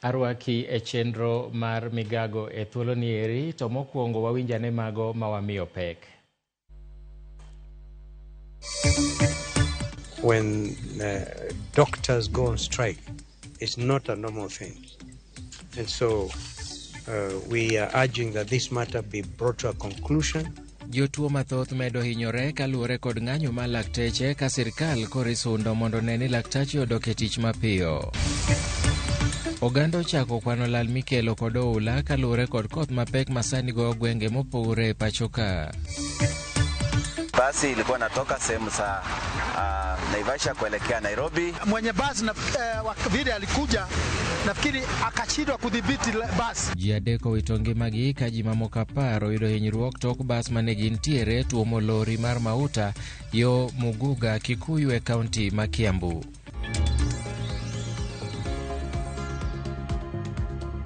Arwaki e chenro mar migago e thuoloni eri to mokwongo wawinj ane mago ma wamiyo pek. When doctors go on strike, it's not a normal thing. And so we are urging that this matter be brought to a conclusion. Jotuo mathoth medo hinyore kaluwore kod ng'anyo mar lakteche ka sirkal koro isundo mondo one ni laktache odok e tich mapiyo. Oganda ochako kwano lal mikelo kod oula kaluwore kod koth mapek masani goyo gwenge mopogore e pacho ka. Basi ilikuwa natoka sehemu za Naivasha kuelekea Nairobi. Mwenye basi na, vile alikuja nafikiri akashindwa kudhibiti basi. Ji adek owito ngimagi ka ji mamoko 10 oyudo hinyruok tok bas mane gintiere tuomo lori mar mauta yo Muguga Kikuyu e kaunti ma Kiambu.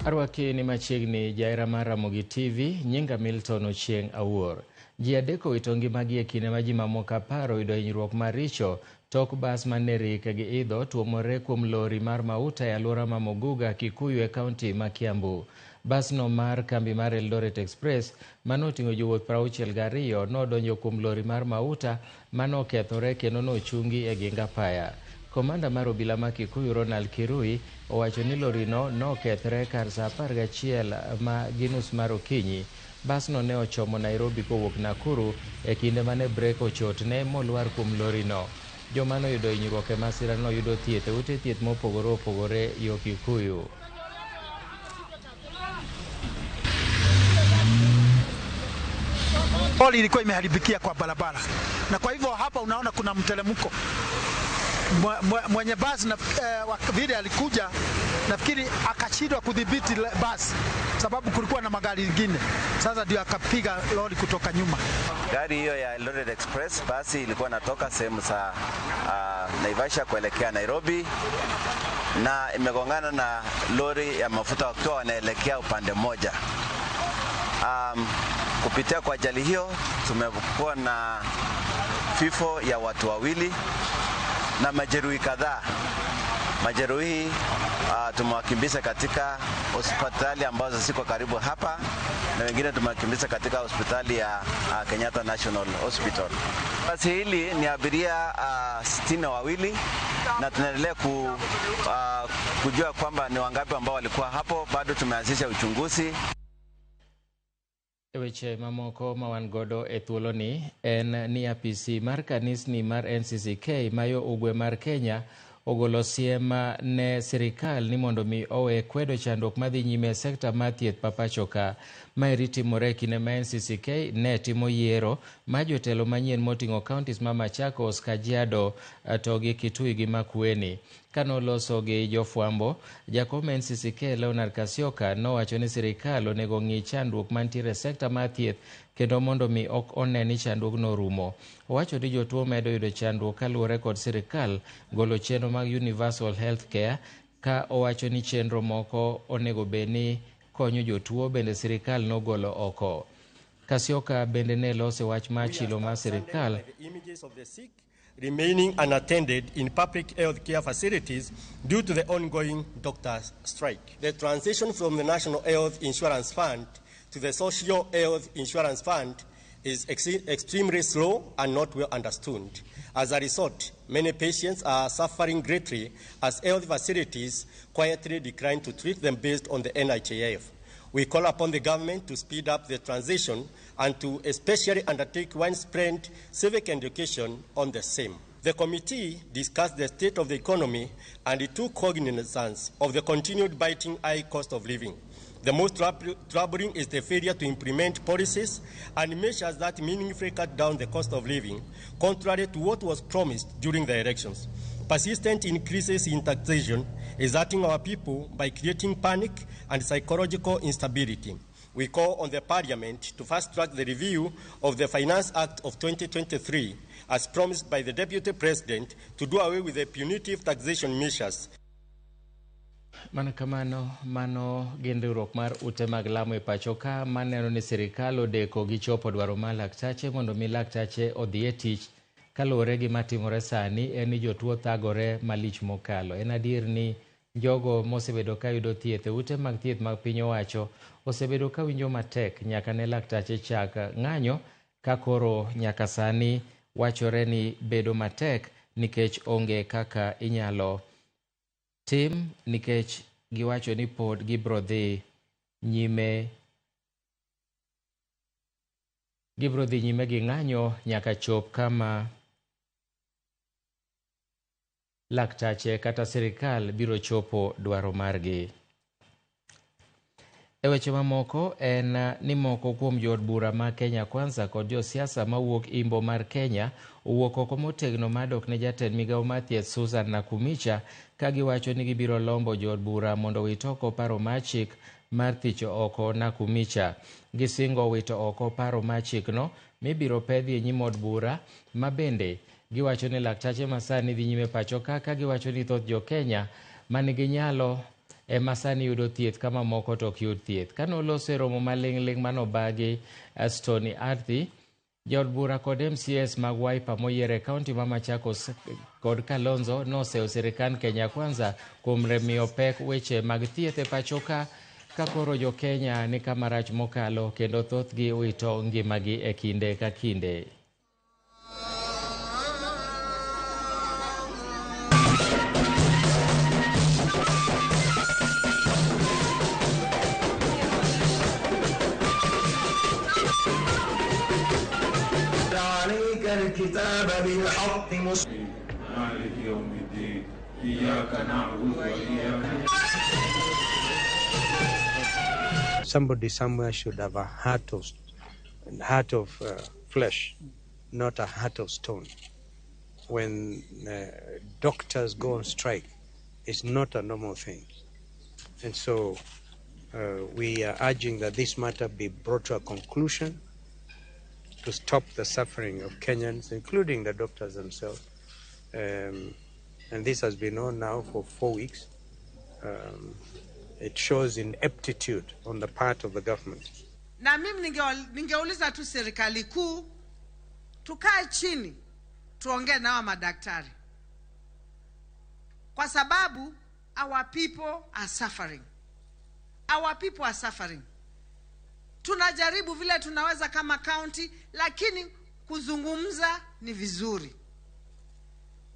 Arwaki ni machiegni jaera mar Ramogi TV, nyinga Milton Ochieng' Awuor. Ji adek owito ngimagi e kinde ma ji mamoko 10 oyudo hinyruok maricho tok bas mane rik gi idho tuomore kuom lori mar mauta e alwora ma Muguga Kikuyu e kaunti ma Kiambu. Basno mar kambi mar Eldoret Express mane oting'o jowuoth 62 nodonjo kuom lori mar mauta mane okethore kendo nochungi e ging apaya. Komanda mar obila ma Kikuyu Ronald Kirui owacho ni lorino nokethre kar saa 11 ma gi nus mar okinyi. Basno ne ochomo Nairobi kowuok Nakuru e kinde mane brek ochotne molwar kuom lorino. Joma noyudo hinyruok e masirano yudo thieth e ute thieth mopogore opogore yo Kikuyu. Lori ilikuwa imeharibikia kwa barabara, na kwa hivyo hapa unaona kuna mteremko. Mwenye basi na, vile alikuja nafikiri akashindwa kudhibiti basi sababu kulikuwa na magari mengine. Sasa ndio akapiga lori kutoka nyuma. Gari hiyo ya Eldoret Express basi ilikuwa natoka sehemu za Naivasha kuelekea Nairobi na imegongana na lori ya mafuta wakiwa wanaelekea upande mmoja. Kupitia kwa ajali hiyo tumekuwa na vifo ya watu wawili na majeruhi kadhaa. Majeruhi tumewakimbiza katika hospitali ambazo ziko karibu hapa na wengine tumewakimbiza katika hospitali ya Kenyatta National Hospital. Basi hili ni abiria 62 na tunaendelea kujua kwamba ni wangapi ambao walikuwa hapo. Bado tumeanzisha uchunguzi. E weche mamoko ma wan godo e thuoloni en ni apisi mar kanisni mar NCCK mayo ugwe mar Kenya ogolo siem ne sirikal ni mondo mi owe kwedo chandruok madhi nyime e sekta mar thieth ma pacho ka. Maeri timore e kinde ma NCCK ne timo yiero ma jotelo manyien moting'o counties ma Machakos, Kajiado to gi Kitui gi Makueni. Kanoloso gi jofwambo, jakom NCCK Leonard Kasioka nowacho ni sirikal onego ng'i chandruok mantiere e sekta mar thieth kendo mondo mi ok one ni chandruogno orumo. Owacho ni jotuo medo yudo chandruok kaluwore kod sirikal golo chenro mag Universal Health Care ka owacho ni chenro moko onego bed ni konyo jotuo bende sirikal nogolo oko. Kasioka bende ne lose wach mar chilo mar sirikal remaining unattended in public health care facilities due to the ongoing doctors' strike. The transition from the National Health Insurance Fund to the Social Health Insurance Fund is extremely slow and not well understood. As a result, many patients are suffering greatly as health facilities quietly decline to treat them based on the NHIF. We call upon the government to speed up the transition and to especially undertake widespread civic education on the same. The committee discussed the state of the economy and it took cognizance of the continued biting high cost of living. The most troubling is the failure to implement policies and measures that meaningfully cut down the cost of living, contrary to what was promised during the elections. Persistent increases in taxation is hurting our people by creating panic and psychological instability. We call on the Parliament to fast-track the review of the Finance Act of 2023, as promised by the Deputy President, to do away with the punitive taxation measures. Mana kamano, mano gin riwruok mar ute mag lamo e pacho ka maneno ni sirikal odeko gi chopo dwaro mar laktache mondo mi laktache odhi e tich. Kaluwore gi matimore sani en ni jotuo thagore malich mokalo. En adier ni Jogo mosebedo ka yudo thieth e ute mag thieth mag piny owacho osebedo ka winjo matek nyaka ne laktache chak ng'anyo ka koro nyaka sani wachore ni bedo matek nikech onge kaka inyalo tim nikech giwacho ni pod gibro dhi nyime gi ng'anyo nyaka chop kama laktache kata sirikal biro chopo dwaro margi. E weche mamoko en ni moko kuom jood bura ma Kenya Kwanza kod josiasa mawuok imbo mar Kenya owuok oko motegno madok ne jatend migawo mar thieth Susan Nakhumicha ka giwacho ni gibiro lombo jood bura mondo owit oko paro mar chik mar thicho oko Nakhumicha. Gisingo wito oko paro mar chikno mibiro pedhi e nyim od bura ma bende giwacho ni laktache masani dhi nyime pacho ka giwacho ni thoth jo Kenya manigi nyalo ema sani yudo thieth kama moko to ok yud thieth. Kane oloso e romo maling'ling' manobagi Stony Arthi, jood bura kod MCAs mag Wiper moyier e kaunti ma Machakos kod Kalonzo noseyo sirikand Kenya Kwanza kuom miyo pek weche mag thieth e pacho ka koro jo Kenya ni kama rach mokalo kendo thothgi wito ngimagi e kinde ka kinde. الكتاب بالحق مالك يوم الدين إياك نعبد وإياك. Somebody somewhere should have a heart of flesh, not a heart of stone. When doctors go on strike, it's not a normal thing. And so we are urging that this matter be brought to a conclusion to stop the suffering of Kenyans, including the doctors themselves. And this has been on now for 4 weeks. It shows ineptitude on the part of the government. Na mimi ningeuliza tu serikali kuu, tukae chini, tuongee nao madaktari. Kwa sababu our people are suffering. Our people are suffering. Tunajaribu vile tunaweza kama county, lakini kuzungumza ni vizuri.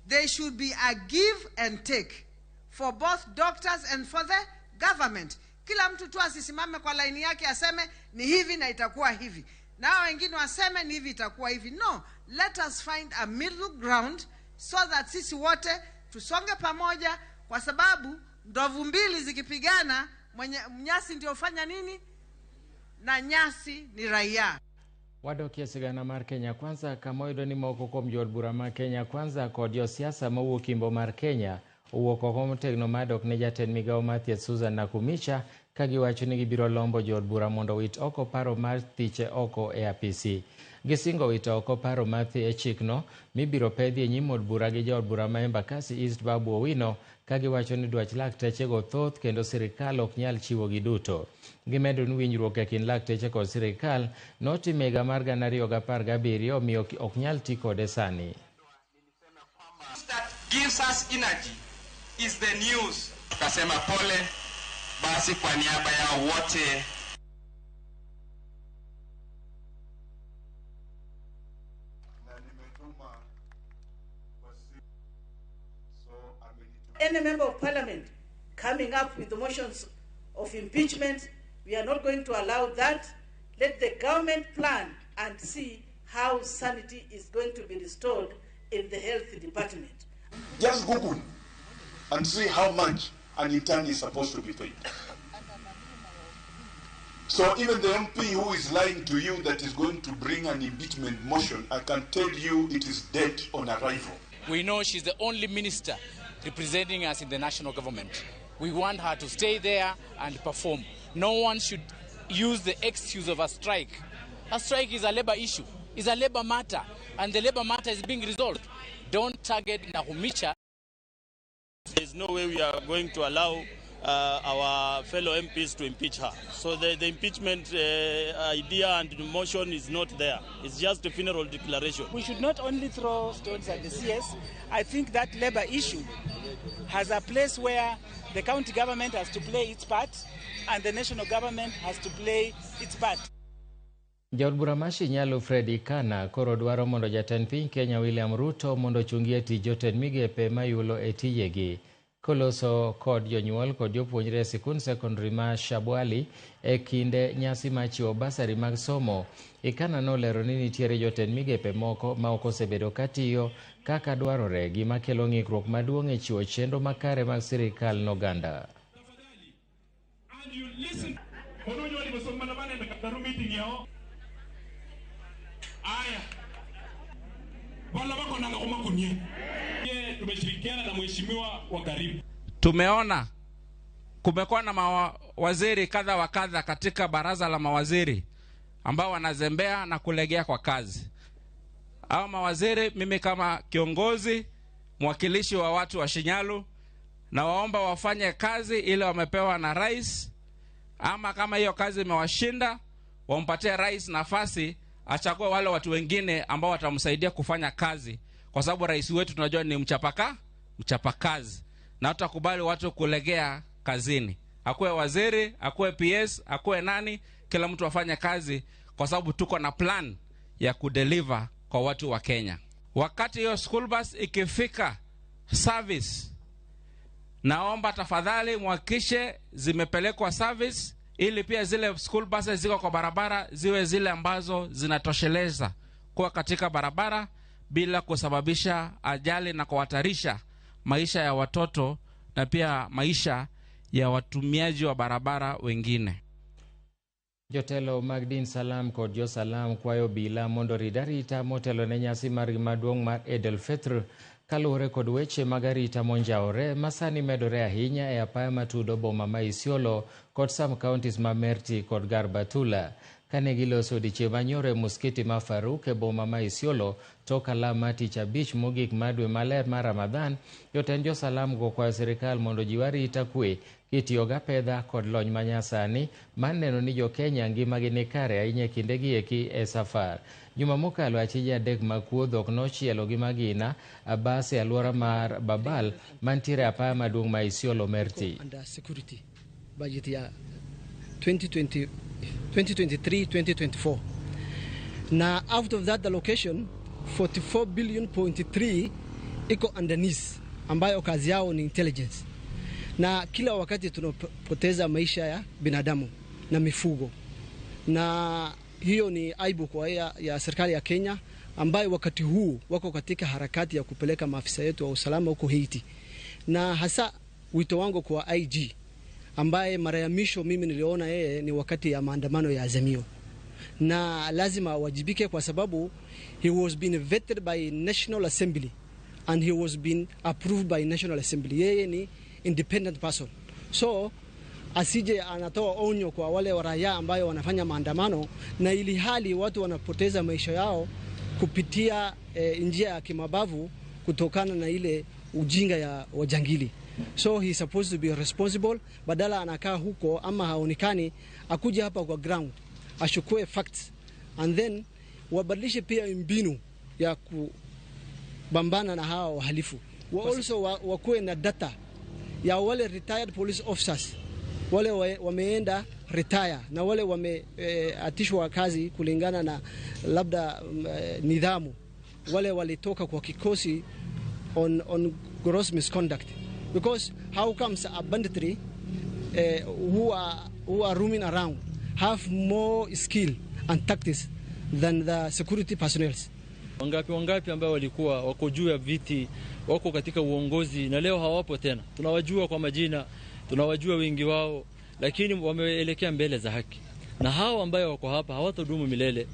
There should be a give and take for both doctors and for the government. Kila mtu tu asisimame kwa laini yake aseme ni hivi na itakuwa hivi, na wengine waseme ni hivi itakuwa hivi. No, let us find a middle ground so that sisi wote tusonge pamoja, kwa sababu ndovu mbili zikipigana mwenye nyasi ndio fanya nini? Na nyasi ni raia. Wadokie sigana mar Kenya Kwanza kama oyudo ni moko kuom jood bura ma Kenya Kwanza kod josiasa mawuok imbo mar Kenya owuok oko motegno madok ne jatend migawo mar thieth Susan Nakhumicha ka giwacho ni gibiro lombo jood bura mondo owit oko paro mar thiche oko e apisi. Gisingo wito oko paro mar thi e chikno mibiro pedhi e nyim od bura gi jood bura ma Embakasi East Babu Owino ka giwacho ni dwach laktechego thoth kendo sirikal ok nyal chiwogi duto. Gimedo ni winjruok e kind lakteche kod sirikal notimo e higa mar 2017 omiyo ok nyal ti kode sani. That gives us energy is the news. Tukasema pole basi kwa niaba ya wote. Any member of parliament coming up with the motions of impeachment, we are not going to allow that. Let the government plan and see how sanity is going to be restored in the health department. Just Google and see how much an intern is supposed to be paid. So even the MP who is lying to you that is going to bring an impeachment motion, I can tell you it is dead on arrival. We know she's the only minister representing us in the national government. We want her to stay there and perform. No one should use the excuse of a strike. A strike is a labor issue, is a labor matter, and the labor matter is being resolved. Don't target Nakhumicha. There's no way we are going to allow our fellow MPs to impeach her. So the impeachment idea and motion is not there. It's just a funeral declaration. We should not only throw stones at the CS. I think that labor issue has a place where the county government has to play its part and the national government has to play its part. Jaod bura ma Shinyalu Fred Ikana koro dwaro mondo jatend piny Kenya William Ruto mondo ochungie tij jotend migepe mayulo e tijegi. Koloso kod jonyuol kod jopuonjre e sikund sekondari ma Shabwali e kinde nyasi mar chiwo basari mag somo, Ikana nolero ni nitiere jotend migepe moko ma ok osebedo katiyo kaka dwarore, gima kelo ng'ikruok maduong' e chiwo chenro makare mag sirikal n'oganda. Tumeona kumekuwa na mawaziri kadha wa kadha katika baraza la mawaziri ambao wanazembea na kulegea kwa kazi. Hao mawaziri, mimi kama kiongozi mwakilishi wa watu wa Shinyalu, na waomba wafanye kazi ile wamepewa na rais, ama kama hiyo kazi imewashinda wampatie rais nafasi achague wale watu wengine ambao watamsaidia kufanya kazi, kwa sababu rais wetu tunajua ni mchapakazi, na tutakubali watu kulegea kazini. Akuwe waziri, akuwe PS, akuwe nani, kila mtu afanye kazi, kwa sababu tuko na plan ya kudeliver kwa watu wa Kenya. Wakati hiyo school bus ikifika service, naomba tafadhali muhakikishe zimepelekwa service, ili pia zile school buses ziko kwa barabara ziwe zile ambazo zinatosheleza kuwa katika barabara bila kusababisha ajali na kuhatarisha maisha ya watoto na pia maisha ya watumiaji wa barabara wengine. Jotelo mag din Salam kod jo Salam kwayo bila mondo rid arita motelo ne nyasi margi maduong' mar Eid al-Fitr kaluwore kod weche mag arita monjawore ma sani medore ahinya e apaya matudo boma ma Isiolo kod some counties ma Merti kod Garbatula. Kane giloso odiechieng' manyoro e muskiti ma Faruk e boma ma Isiolo tok alam mar tich abich mogik mar dwe maler mar Ramadhan, jotend jo Salam go kwayo sirikal mondo ojiw arita kwe kitiyo gi apedha kod lony manyasani mar neno ni jo-Kenya ngimagi ni kare ahinya e kindegi eki e safar. Juma mokalo achije adek mag kuo dhok nochielo gi magina bas e alwora mar Babal mantiere e apaya maduong' ma Isiolo Merti. Under security budget ya 2020 2023-2024. Na out of that allocation 44 billion point 3 iko underneath, ambayo kazi yao ni intelligence. Na kila wakati tunapoteza maisha ya binadamu na mifugo, na hiyo ni aibu kwa ya serikali ya Kenya, ambayo wakati huu wako katika harakati ya kupeleka maafisa yetu wa usalama huko Haiti. Na hasa wito wangu kwa IG, ambaye mara ya mwisho mimi niliona yeye ni wakati ya maandamano ya Azimio, na lazima awajibike kwa sababu he was been vetted by National Assembly and he was been approved by National Assembly. Yeye ni independent person, so asije anatoa onyo kwa wale wa raia ambayo wanafanya maandamano, na ili hali watu wanapoteza maisha yao kupitia njia ya kimabavu kutokana na ile ujinga ya wajangili. So he is supposed to be responsible. Badala anakaa huko ama haonekani, akuja hapa kwa ground ashukue facts and then wabadilishe pia mbinu ya kupambana na hawa wahalifu. Wa also wakuwe na data ya wale retired police officers, wale wameenda retire na wale wameatishwa kazi kulingana na labda nidhamu, wale walitoka kwa kikosi on gross misconduct. Because how comes a banditry who are roaming around have more skill and tactics than the security personnel? Wangapi ambao walikuwa wako juu ya viti, wako katika uongozi na leo hawapo tena. Tunawajua kwa majina, tunawajua wengi wao, lakini wameelekea mbele za haki. Na hao ambao wako hapa hawatadumu milele.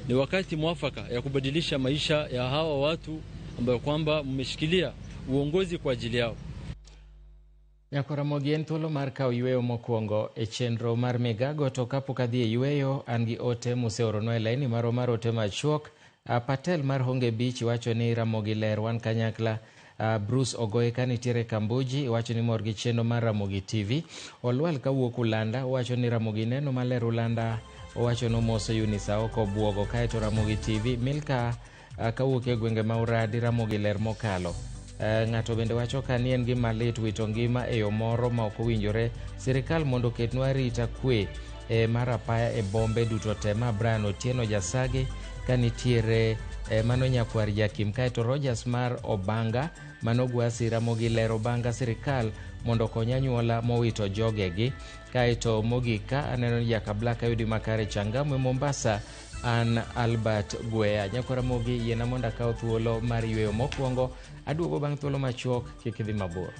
Ni wakati mwafaka ya kubadilisha maisha ya hawa watu ambao kwamba mmeshikilia uongozi kwa ajili yao. Nyakoramogi en thuolo mar kawo yweyo mokwongo e chenro mar migago, to kapok adhi e yweyo an gi ote museoronwa e laini marwa mar ote machuok. Patel mar Honge Beach wacho ni Ramogi ler wan kanyakla. Bruce Ogoye ka nitiere Kambuji wacho ni mor gi chenro mar Ramogi TV. Olwal kawuok Ulanda wacho ni Ramogi neno maler Ulanda, owacho nomoso Eunice Aoko Buogo. Kaeto Ramogi TV Milka kawuok e gwenge ma Uradi, Ramogi ler mokalo. Ng'ato bende wacho ka ni en gima lit wito ngima e yo moro ma ok owinjore. Sirikal mondo oketnwa arita kwe mar apaya e bombe duto te. Ma Brian Otieno Jasage ka nitiere mano nyakwar Jakim. Kaeto Rogers mar Obanga mano Gwasi Ramogi ler Obanga sirikal mondo okony anyuola mowito jogegi. Kaeto mogik ka aneno ni Jakabla ayudi makare Changamwe Mombasa an Albert Gwea. Nyakwar Ramogi yiena mondo akaw thuolo mar yweyo mokwongo, aduogo bang' thuolo machuok, kik idhi mabor.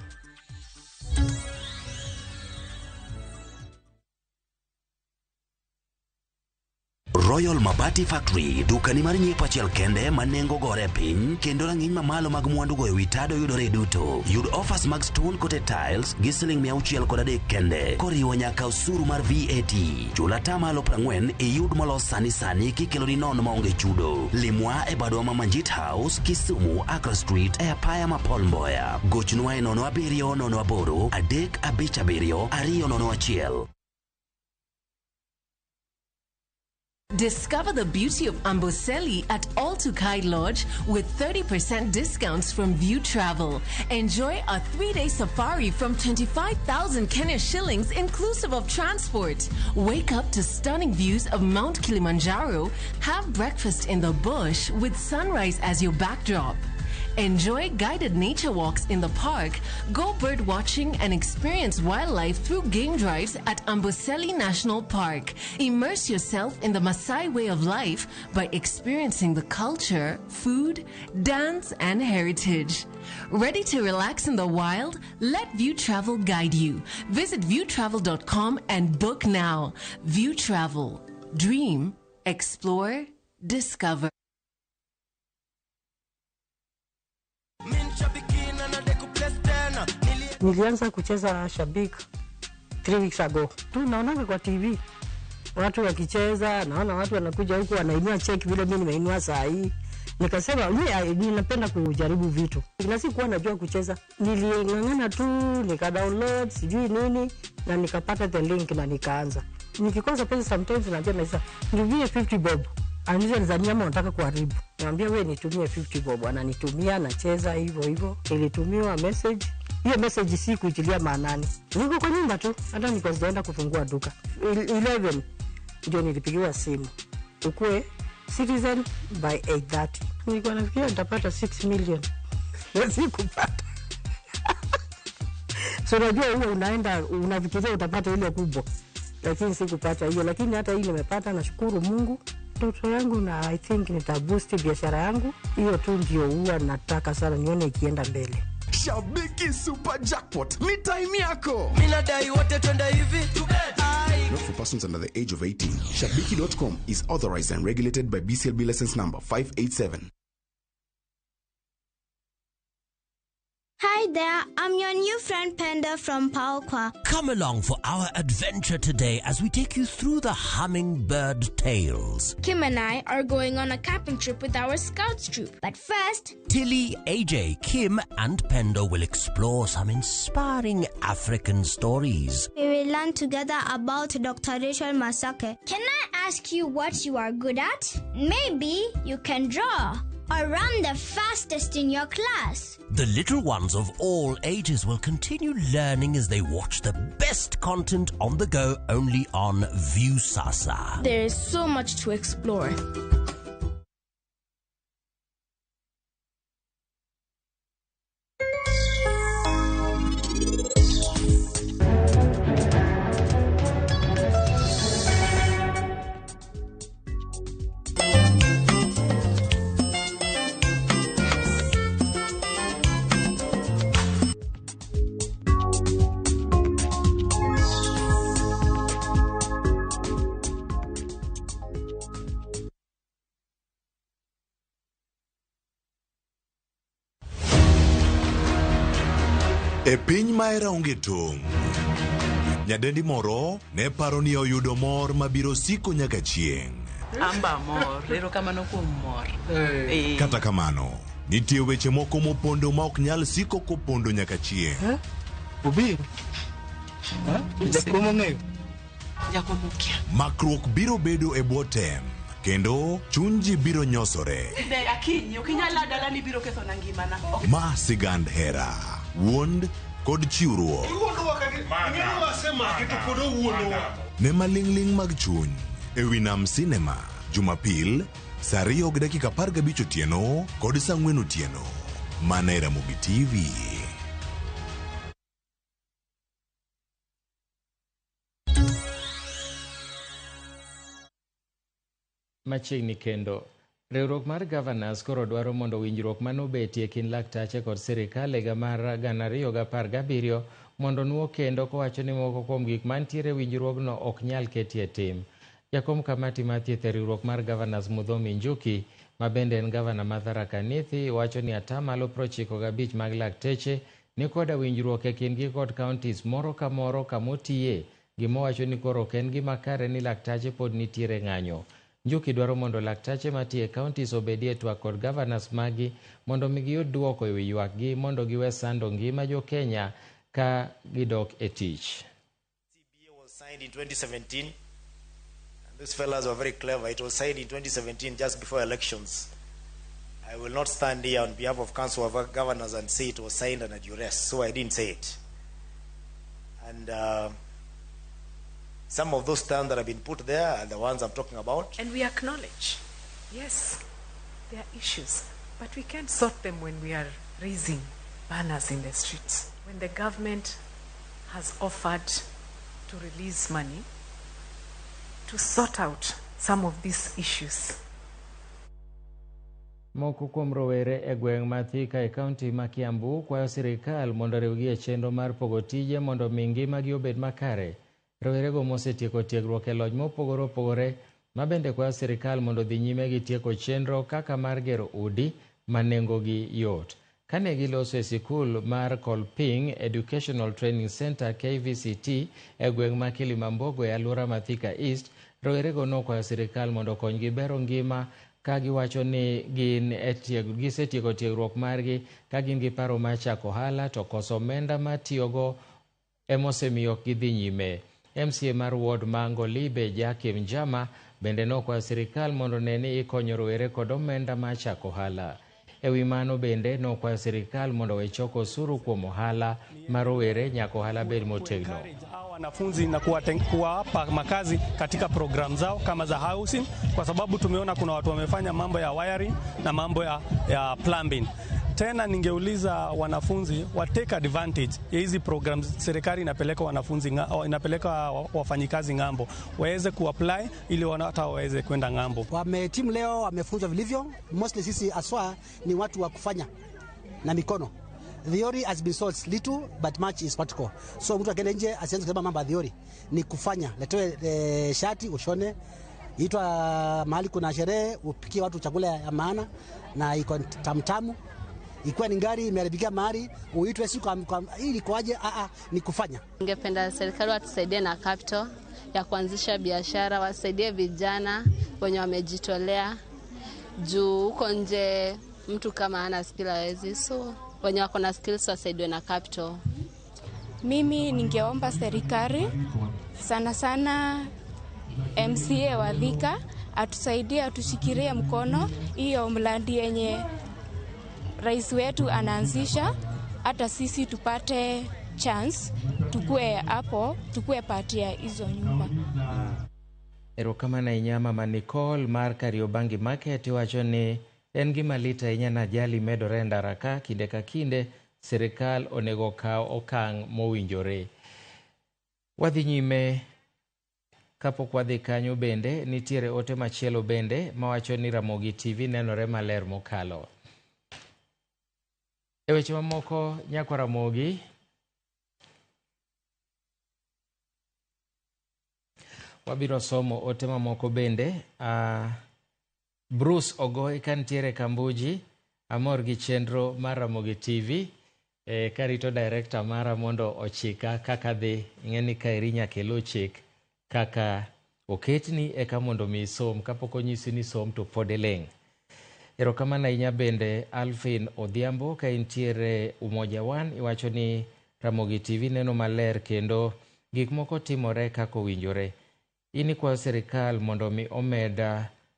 Royal Mabati Factory, dukani mar nyiepo achiel kende ma nengo gore piny kendo rang'iny mamalo mag mwandu goyo wi tado yudore duto. Yud offers mag stone coated tiles gi siling 603 kende, koriwo nyaka osuru mar VAT. Chul atamalo 40 iyud molos sani sani kikeloni nono maonge chudo. Limwa e badwa ma Manjit House, Kisumu, Accra Street e apaya ma Paul Mboya. Gochnwa e 07 08 357 201. Discover the beauty of Amboseli at All Tukai Lodge with 30% discounts from View Travel. Enjoy a 3-day safari from 25,000 Kenya shillings inclusive of transport. Wake up to stunning views of Mount Kilimanjaro. Have breakfast in the bush with sunrise as your backdrop. Enjoy guided nature walks in the park, go bird watching and experience wildlife through game drives at Amboseli National Park. Immerse yourself in the Maasai way of life by experiencing the culture, food, dance, and heritage. Ready to relax in the wild? Let View Travel guide you. Visit viewtravel.com and book now. View Travel. Dream, explore, discover. Nilianza kucheza Shabik 3 weeks ago. Tu naonanga kwa TV watu wakicheza, naona watu wanakuja huku wanainua cheki vile mimi nimeinua saa hii. Nikasema mimi ninapenda kujaribu vitu. Na sikuwa najua kucheza. Niling'ang'ana tu, nika download sijui nini na nikapata the link na nikaanza. Nikikosa pesa sometimes naambia maisha, nitumie 50 bob. Ananiuliza ni ama unataka kuharibu. Niambia wewe nitumie 50 bob. Ananitumia, nacheza hivyo hivyo. Nilitumiwa message. Hiyo message si kuitilia maanani. Niko kwa nyumba tu, hata niko sijaenda kufungua duka. 11 ndio nilipigiwa simu. Ukue Citizen by 8:30. Nilikuwa nafikiria nitapata 6 million. Sikupata. So unajua huwa unaenda unafikiria utapata ile kubwa. Lakini sikupata hiyo, lakini hata hii nimepata, nashukuru Mungu. Ndoto yangu na I think nitaboost biashara yangu. Hiyo tu ndio huwa nataka sana nione ikienda mbele. Shabiki Super Jackpot ni time yako. Mimi nadai wote twende hivi. Not for persons under the age of 18. Shabiki.com is authorized and regulated by BCLB license number 587. Hi there, I'm your new friend Penda from Paokwa. Come along for our adventure today as we take you through the hummingbird tales. Kim and I are going on a camping trip with our scouts troop. But first, Tilly, AJ, Kim and Pendo will explore some inspiring African stories. We will learn together about Dr. Rachel Masake. Can I ask you what you are good at? Maybe you can draw or run the fastest in your class. The little ones of all ages will continue learning as they watch the best content on the go only on Viusasa. There is so much to explore. E piny ma hera onge tong', nyadendi moro ne paro ni oyudo mor mabiro siko nyaka chieng'. Amba mor, erokamano kuom mor. Kata kamano, Nitie weche moko mopondo ma ok nyal siko kopondo nyaka chieng'. Obiro. Jakom ong'eyo. Jakom okia. Makruok biro bedo e bwo tem, kendo chuny ji biro nyosore. Ne akinyi, ok inyal laa dala ni biro kethona ngimana. Ok. Ma sigand hera, wuond kod chiwruok. Ne maling'ling' mag chuny e wi Nam Cinema, Jumapil, saa 2:15 otieno kod saa 4 otieno. Mana e Ramogi TV. Machiegni kendo. Riwruok mar Governors koro dwaro mondo winjruok manobetie kind laktache kod sirikal higa mar 2017 mondo nuo kendo kowacho ni moko kuom gik mantiere e winjruogno ok nyal ketie tim. Jakom kamati mar thieth e riwruok mar Governors Muthomi Njuki, ma bende en gavana ma Tharaka Nithi, wacho ni atamalo 95 mag lakteche ni koda winjruok e kindgi kod counties moro ka moro kamotiye, gimowacho ni koro ok en gima kare ni laktache pod nitiere ng'anyo. Njuki dwaro mondo laktache matiyo e counties obedie twak kod governors magi mondo mi giyud duoko ewi ywakgi mondo giwe sando ngima jo Kenya ka gidok e tich. Was signed in 2017. And these fellas were very clever. It was signed in 2017, just before elections. I will not stand here on behalf of Council of Governors and say it was signed under duress, so I didn't say it. And some of those terms that have been put there are the ones I'm talking about. And we acknowledge, yes, there are issues, but we can't sort them when we are raising banners in the streets. When the government has offered to release money to sort out some of these issues. Moko kuom rowere e gweng' ma Thika e kaunti ma Kiambu kwayo sirikal mondo oriwgi e chenro mar pogo tije mondo mi ngimagi obed makare. Rowerego mosetieko tiegruok e lony mopogore opogore ma bende kwayo sirikal mondo odhi nyime gi tieko chenro kaka mar gero udi ma nengogi yot. Kane giloso e sikul mar Kolping Educational Training Center KVCT e gweng' ma Kilimambogo e alwora ma Thika East, rowerego nokwayo sirikal mondo okonygi bero ngima ka giwacho ni gin gisetieko tiegruok margi ka gin gi paro mar chako ohala to koso omenda mar tiyogo emosemiyo ok gidhi nyime. MCA mar ward ma Ngolibe Jakim Njama bende nokwayo sirikal mondo one ni ikonyo rowere kod omenda mar chako ohala. E wi mano bende nokwayo sirikal mondo owe choko osuru kuom ohala mar rowere nyaka ohala bed motegno. Wanafunzi na kuwapa makazi katika program zao kama za housing, kwa sababu tumeona kuna watu wamefanya mambo ya wiring na mambo ya plumbing. Tena ningeuliza wanafunzi wa take advantage ya hizi programs serikali inapeleka wanafunzi inapeleka wafanyikazi ng'ambo, waweze kuapply ili hata waweze kwenda ng'ambo. Wamehitimu leo, wamefunzwa vilivyo. Mostly sisi aswa ni watu wa kufanya na mikono. Theory has been sold little but much is practical. So mtu akienda nje asianze kusema mambo ya theory, ni kufanya. Letewe shati ushone, itwa mahali kuna sherehe upikie watu chakula ya maana na iko tamtamu. Ikiwa ni gari imeharibikia mahali uitwe siku ili kwaje, ni kufanya. Ningependa serikali watusaidie na capital ya kuanzisha biashara, wasaidie vijana wenye wamejitolea juu huko nje mtu kama hana skill hawezi, so wenye wako na skills wasaidiwe na capital. Mimi ningeomba serikali sana sana MCA wa Thika atusaidie, atushikilie mkono hiyo mradi yenye rais wetu anaanzisha, hata sisi tupate chance tukue hapo, tukue part ya hizo nyumba. Erokamano ahinya Mama Nicole mar Kariobangi Market wacho ni en gima lit ahinya na ajali medore e ndara ka kinde ka kinde sirikal onego okaw okang' mowinjore. Wadhi nyime kapok wadhi kanyo bende nitiere ote machielo bende mawacho ni Ramogi TV nenore maler mokalo. E weche mamoko nyakwa Ramogi, wabiro somo ote mamoko bende. Bruce Ogoi kantiere Kambuji, amor gi chenro mar Ramogi TV. Karito director mara mondo ochika kaka dhi, ing'e ni kaeri nyaka iluw chik kaka oketni eka mondo mi isom, kapok onyisi ni som to pod iling'. Erokamano ahinya bende Alvin Odhiambo ka intiere Umoja One, iwacho ni Ramogi TV neno maler kendo gik moko timore kaka owinjore. In ikwayo sirikal mondo mi omed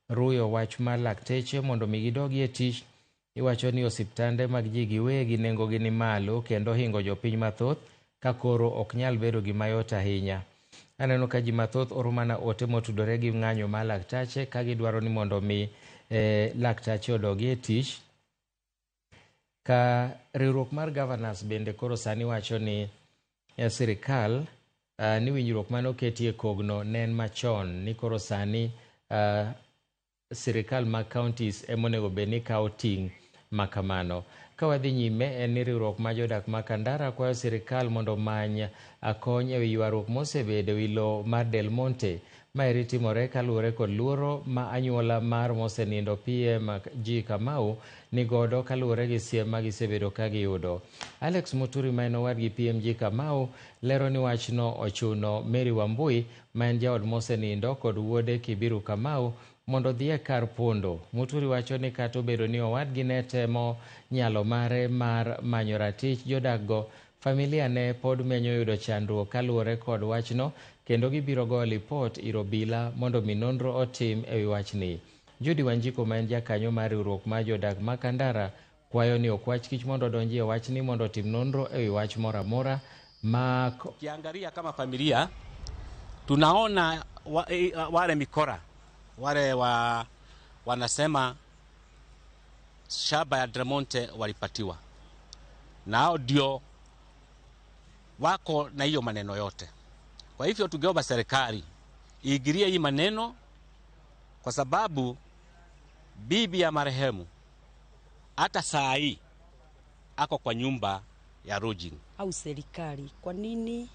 ruyo wach mar lakteche mondo mi gidogi e tich. Iwacho ni osiptande mag ji giwegi nengogi ni malo kendo hingo jopiny mathoth ka koro ok nyal bedo gima yot ahinya. Aneno ka ji mathoth oro mana ote motudore gi ng'anyo mar laktache ka gidwaro ni mondo mi laktache odogi e tich. Ka riwruok mar governors bende koro sani wacho ni sirikal ni winjruok mane oketie kogno ne en machon ni koro sani sirikal mag counties ema onego bed ni kawo ting' makamano. Ka wadhi nyime en ni riwruok ma jodak ma Kandara kwayo sirikal mondo omany kony ewi ywaruok mosebedo ewi lowo mar Del Monte. Maeri timore kaluwore kod luoro ma anyuola mar mosenindo PMG Kamau nigodo kaluwore gi siem ma gisebedo ka giyudo. Alex Muturi ma en owadgi PMG Kamau lero ni wachno ochuno Mary Wambui ma en jaod mosenindo kod wuode Kibiru Kamau mondo odhi e kar pondo. Muturi wacho ni kata obedo ni owadgi ne temo nyalo mare mar manyo ratich jodakgo, familia ne pod menyo yudo chandruok kaluwore kod wachno kendo gibiro goyo lipot ir obila mondo mi nonro otim ewi wachni. Judy Wanjiko ma en jakanyo mar riwruok mar jodak ma Kandara kwayo ni okwach kich mondo odonji e wachni mondo otim nonro ewi wach moro amora ma Ukiangalia kama familia tunaona wale mikora wale wanasema shamba ya Del Monte walipatiwa, nao ndio wako na hiyo maneno yote. Kwa hivyo tungeomba serikali iingilie hii maneno, kwa sababu bibi ya marehemu hata saa hii ako kwa nyumba ya lodging. Au serikali kwa nini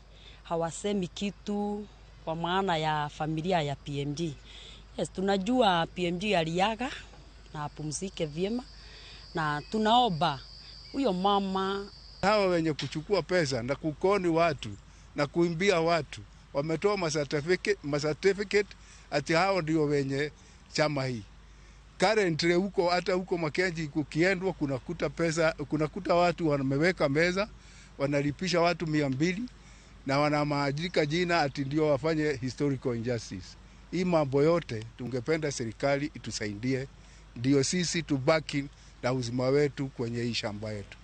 hawasemi kitu kwa maana ya familia ya PMG? Yes, tunajua PMG aliaga na apumzike vyema, na tunaomba huyo mama. Hawa wenye kuchukua pesa na kukoni watu na kuimbia watu wametoa macertificate ati hao ndio wenye chama hii. Currently huko hata huko Makenji kukiendwa kunakuta pesa, kunakuta watu wameweka meza, wanalipisha watu 200 na wanamaajika jina ati ndio wafanye historical injustice. Hii mambo yote tungependa serikali itusaidie ndio sisi tubaki na uzima wetu kwenye hii shamba yetu.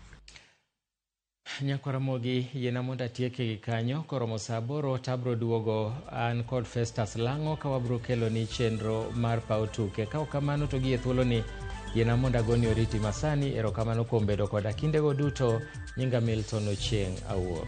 Nyakwaramogi yiena mondo atieke gi kanyo koromo saa 8 tabro duogo an kod Festus Lang'o ka wabro keloni chenro mar paw tuke. Ka ok kamano to gi e thuoloni yiena mondo agoni oriti masani. Erokamano kuom bedo koda kindego duto. Nyinga Milton Ochieng' Awuor.